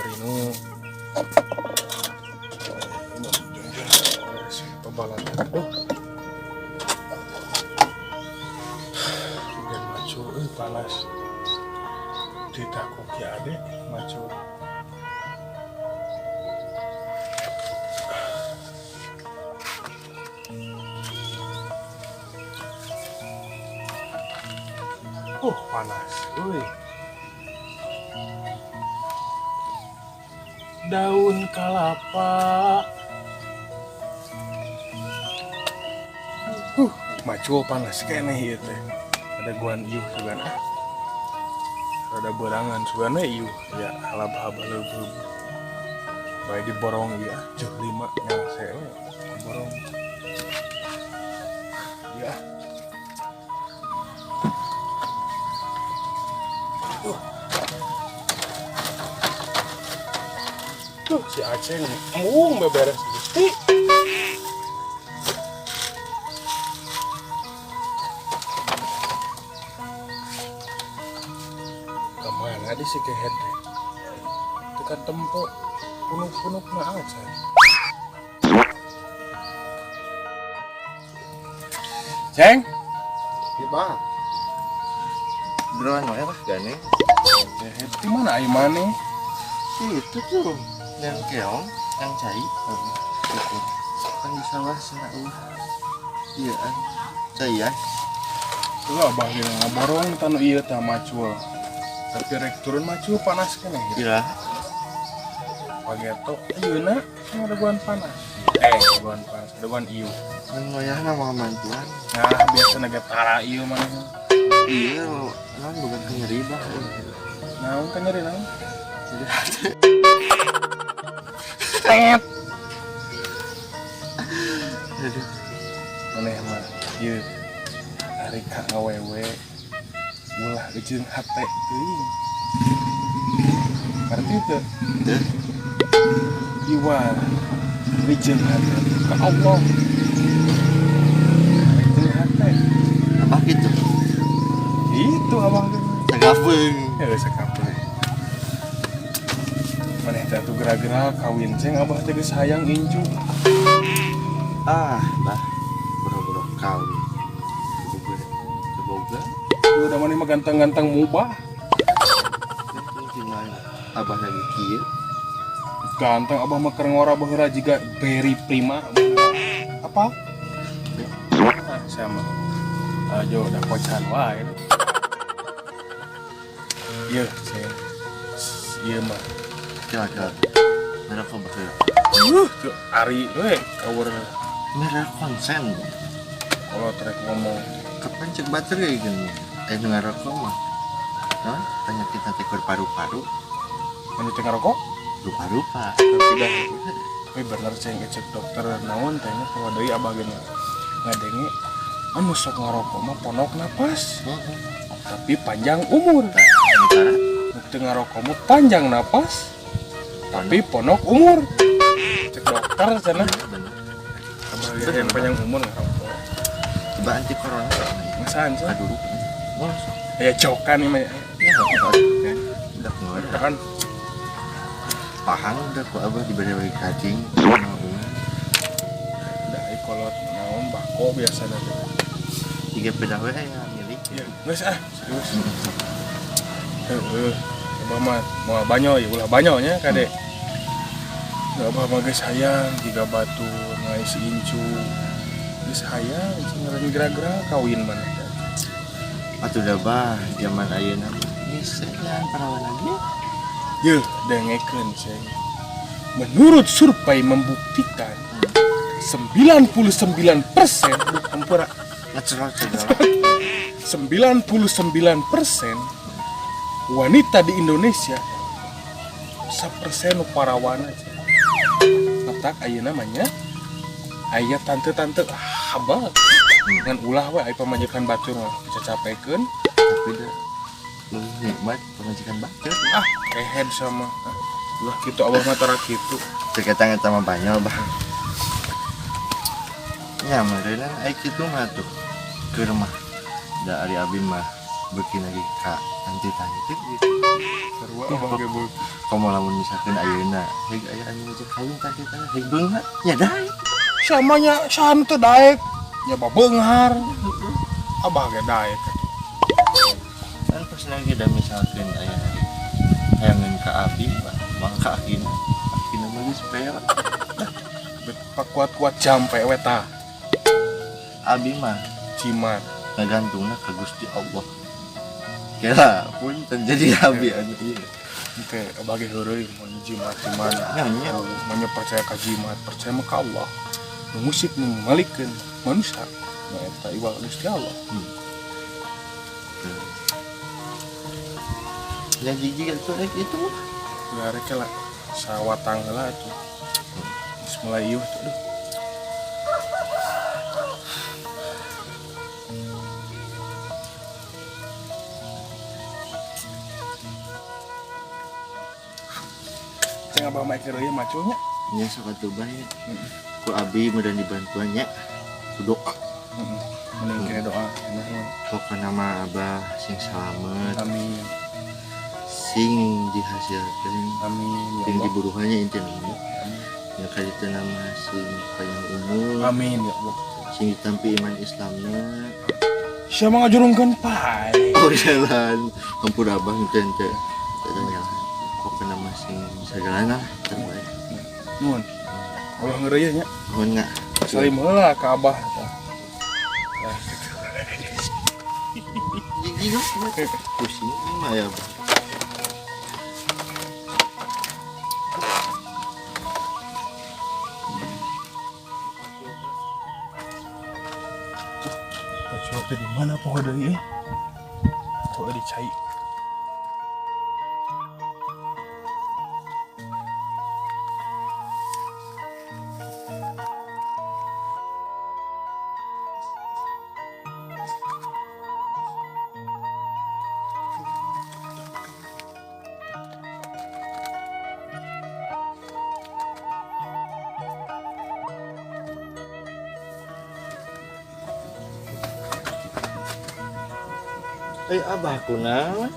Parinu. Aduh. Hujan macul euy, panas. Ditah ku Ki Ade macul. Panas euy. Daun kalapa. Macul panas keneh ieu teh. Ada guan iuh sugan ah. Rada berangan sugan we iuh ya halab-hab leubeub. Bae diborong ieu ah, juh 5 nyalse we borong. Ya. Tuh si Aceng embung beberes Gusti. Kemana di si kehed teh? Itu kan tempo punuk-punuk na aja. Ceng, Iya, Bang. Beneran wae lah gane. Kehed di mana ai maneh? Itu tuh yang keong, yang cai. Itu. Kan di sawah sana eueuh. Iya an. Cai ya. Tuh abah ge ngaborong tanu ieu tah macul. Tapi rek turun macul panas keneh. Iya. Pageto ayeuna ada bulan panas. Bulan panas, ada bulan ieu. Kan ngoyahna mau mantuan. Nah, biasa naga tara ieu maneh. Iya, naon bukan nyeri bah. Naon kan nyeri naon? Jadi Tet. Aduh. Maneh mah ieu ari ka awewe ulah euceun hate teuing. Ngerti teu? Teu. Iwa euceun hate ka Allah. Euceun hate. Abah gitu. Itu abah gitu. Sakapeung. Ya sakapeung. Maneh teh atuh geura-geura kawin ceng abah teh geus hayang incu. Ah, bah. Boro-boro kawin. Boga. Udah maneh mah ganteng-ganteng mubah. Gimana? Abah lagi kieu. Ganteng abah mah keur ngora baheula jiga Berry Prima. Apa? Ah, sama. Ajo udah kocan wae. Ieu, ceng. Ieu mah. Kira-kira. Merek baheula. Tuh Ari we kawur Merek konsen. Kalau trek ngomong kapan cek baterai gini? Nu ngarokok mah. Hah? Penyakit nanti keur paru-paru. Anu teh ngarokok? Rupa-rupa. Tidak. Tapi bener ceng cek dokter naon teh nya kalau deui abah ge ngadenge anu sok ngarokok mah ponok napas. Heeh. Tapi panjang umur. Tah, Nu teu ngarokok mah panjang napas. Tapi ponok umur. Cek dokter cenah. Bener. Abah ge yang panjang umur ngarokok. Coba anti corona. Masaan sih? Aduh. Wah, sok. Ya cokan ini mah. Ya, udah keluar. Kan Pahang udah ku abah diberi bagi kacing. udah kolot naon bako biasa nanti. Tiga pedah we ya milik. Ya, geus ah, serius. Heeh. Abah mah moal banyo ya ulah banyonya kade. Abah mah geus hayang jiga batur ngais incu. Geus hayang cing ngaran geura-geura kawin maneh teh. Atuh dah bah zaman ayeuna mah geus yang perawan lagi. Yeuh, dengekeun ceng. Menurut survei membuktikan 99% ampura Ngacerot segala. 99% wanita di Indonesia 1% nu parawana ceng. Letak ayeuna mah nya aya tante-tante habal ngan ulah we aya pamajikan batur mah cacapekeun. Tapi dah lebih nikmat pamajikan batur. Ah, kehed sama. Ulah kitu abah mah tara kitu. Cek eta eta mah banyol bah. Nya meureunna ai kitu mah tuh keur mah da ari abi mah Beuki lagi ka tanti-tanti gitu. Sarua abah ge beuki. Komo lamun misalkan ayeuna heug aya anu ngajak kawin tanti-tanti heug beunghar nya daek. Samanya saha nu teu daek nya babeunghar. Abah ge daek. Kan pas lagi da misalkan aya hayangeun ka abi mah mangka akina. Akina mah geus peot. Kuat-kuat jampe we tah. Abi mah jimat ngagantungna ka Gusti Allah. Kira punten jadi abi anu ieu. Oke, abah ge heureuy mun jimat-jimat. Nya nya. Manya percaya ka jimat, percaya mah ka Allah. Nu ngusik nu malikeun manusia. Nu eta iwal Gusti Allah. Ya gigi atuh rek itu mah. Ya rek lah sawatang heula atuh. Geus mulai ieuh tuh aduh. Ceng abah mah keur ieu maculnya. Nya sok atuh bae. Ku abi mudah dibantuan nya. Ku doa. Heeh. Mending kira doa nuhun. Pokona mah abah sing salamet. Amin. Sing dihasilkeun. Amin ya Sing Allah. diburuhannya intina mah. Amin. Ya kaditu nama sing panjang umur. Amin ya Allah. Sing ditampi iman Islamna. Siapa ngajurungkeun pae? Oh jalan. Hampura abah henteu henteu. Teu nyalah. Pokona mah sing sagalana lah terbaik. Nuhun. Allah ngeureuy nya. Nuhun nga. Salim heula ka abah tah. Nah, gitu. Gigi pusing mah ya. Pacul teh di mana poho deui eh? Poho di cai. Abah kunaon?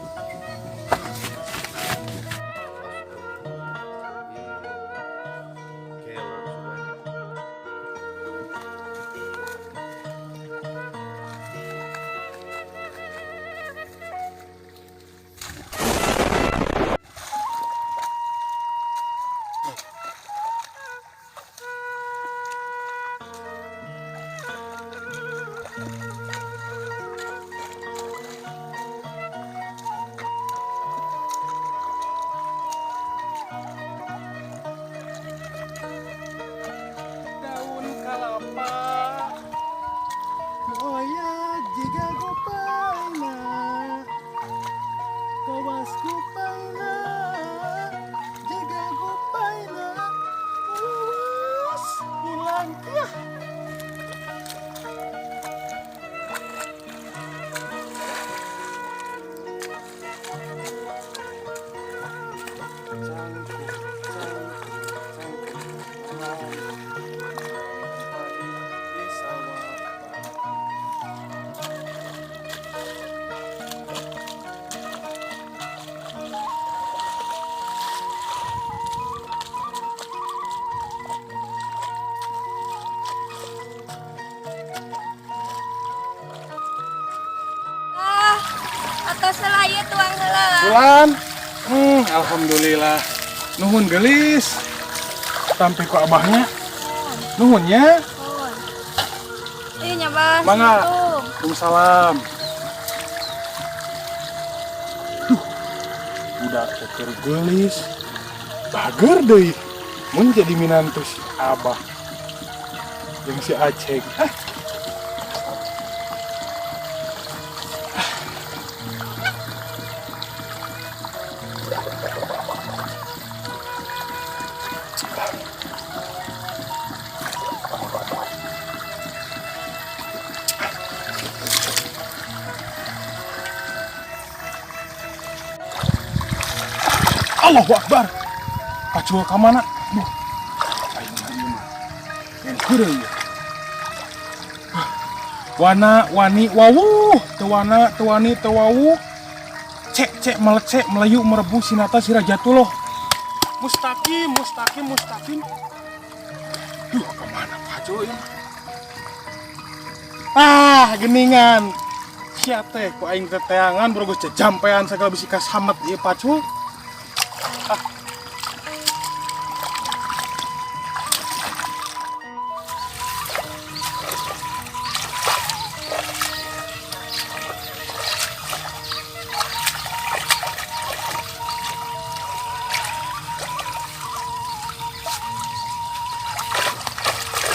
Daun kalapa goya jiga gopaina kawas gopaina jiga gopaina kawas hilang ya. Ah, atos heula ieu tuang heula. Bulan. Alhamdulillah. Nuhun gelis. Sampai ku abahnya. Nuhun nya. Nuhun. Ieu nya Bah. Mangga. Assalamualaikum. Waalaikumsalam. Duh, budak teh keur geulis. Bager deui. Mun jadi minantu si Abah. Jeung si Aceng. Ah. Allahu Akbar. Pacul ka mana? Duh. Aing mah ieu mah. Yang heureuy ieu. Wana wani wawuh, teu wana teu wani teu wawuh. Cek cek melecek melayu merebu sinata sirajatullah. Mustaqim mustaqim mustaqim. Duh, kemana pacul ya? Ah, geningan. Sia teh ku aing teh teangan bro geus jampean sagala bisi kasamet ieu pacul. Ah.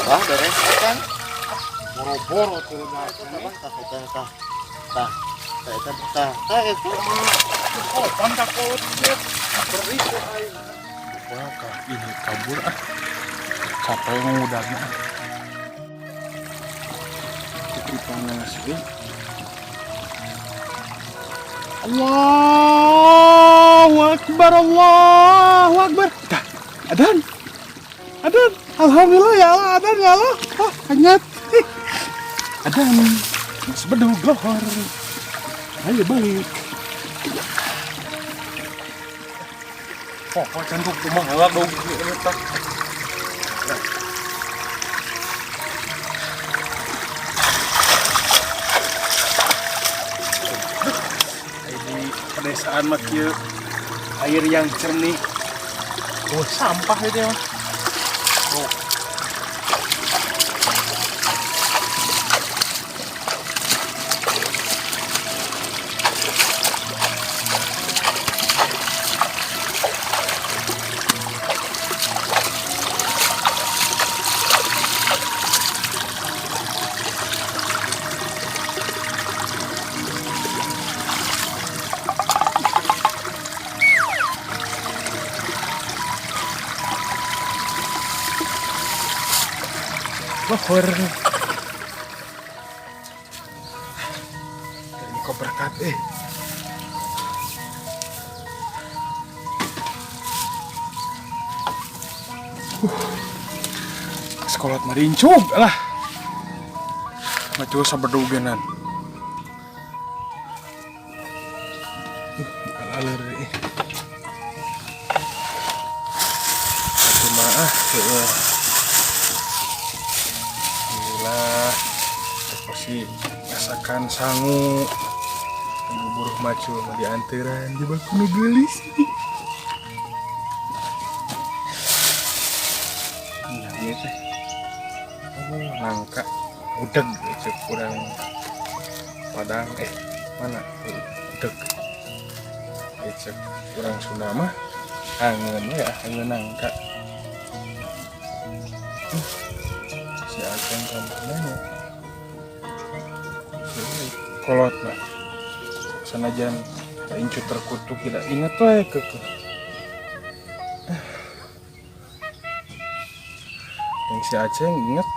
Wah, beres kan? Boro-boro teu Tah, tah, tah, tah. Tah, tah, eta tah, tah eta. Oh, pangkat kolot beri ku aing. Wah, kah ini kabur ah. Capek ngudangna. Jadi panas eh. Allahu Akbar, Allahu Akbar. Dah, adan. Adan, alhamdulillah ya Allah, adan ya Allah. Ah, hangat. Adan. Mas bedug lohor. Ayo balik. Pokok cantuk kumaha heula dog ieu tah. Di pedesaan mah kieu air yang jernih. Oh, sampah itu ya. Oh. Lohor. Ini kok berkat eh. Sekolah marincug lah. Macul sabedugenan. Alur eh. Satu mah ah, heueuh. Alhamdulillah pasti masakan sangu ibu buruh macul mah dianteran di baku nu geulis. Iya ieu teh. Oh, nangka udeg cek urang Padang mana udeg. Cek urang Sunda mah angeun we angeun nangka. Si Aceng ka mana nya? Kolot lah. Sanajan incu terkutuk tidak ingat we kekeh. Yang si Aceng inget.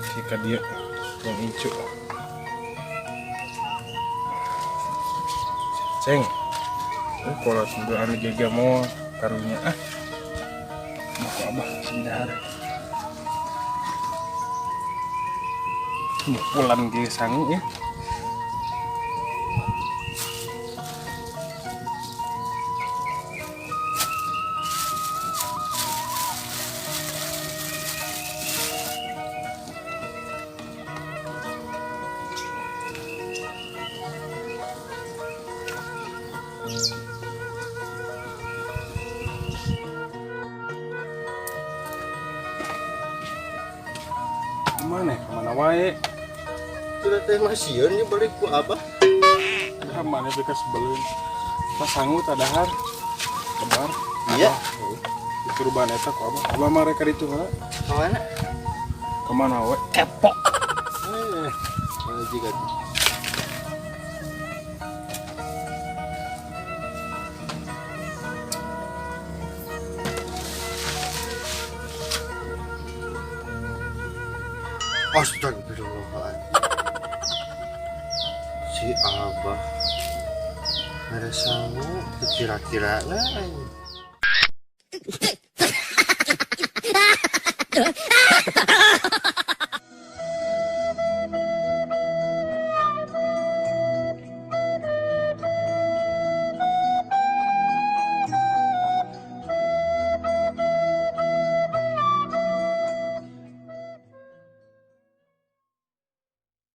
Si kadia yang incu. Ceng. Kolot juga anu jaga mau karunya ah. Mau ke abah sendahar. Pulang ke sangu ya. Kemana? Kemana wae? Sudah teh masieun nya balik ku abah. Kemana bekas beleun? Pas sangu tadahar. Kebar. Iya. Disuruh eta ku abah. Abah mah rek ka ditu heula. Kemana? Kemana wae? Kepok. Mana juga. Astagfirullahaladzim. Si abah ada sangu kira-kira lain.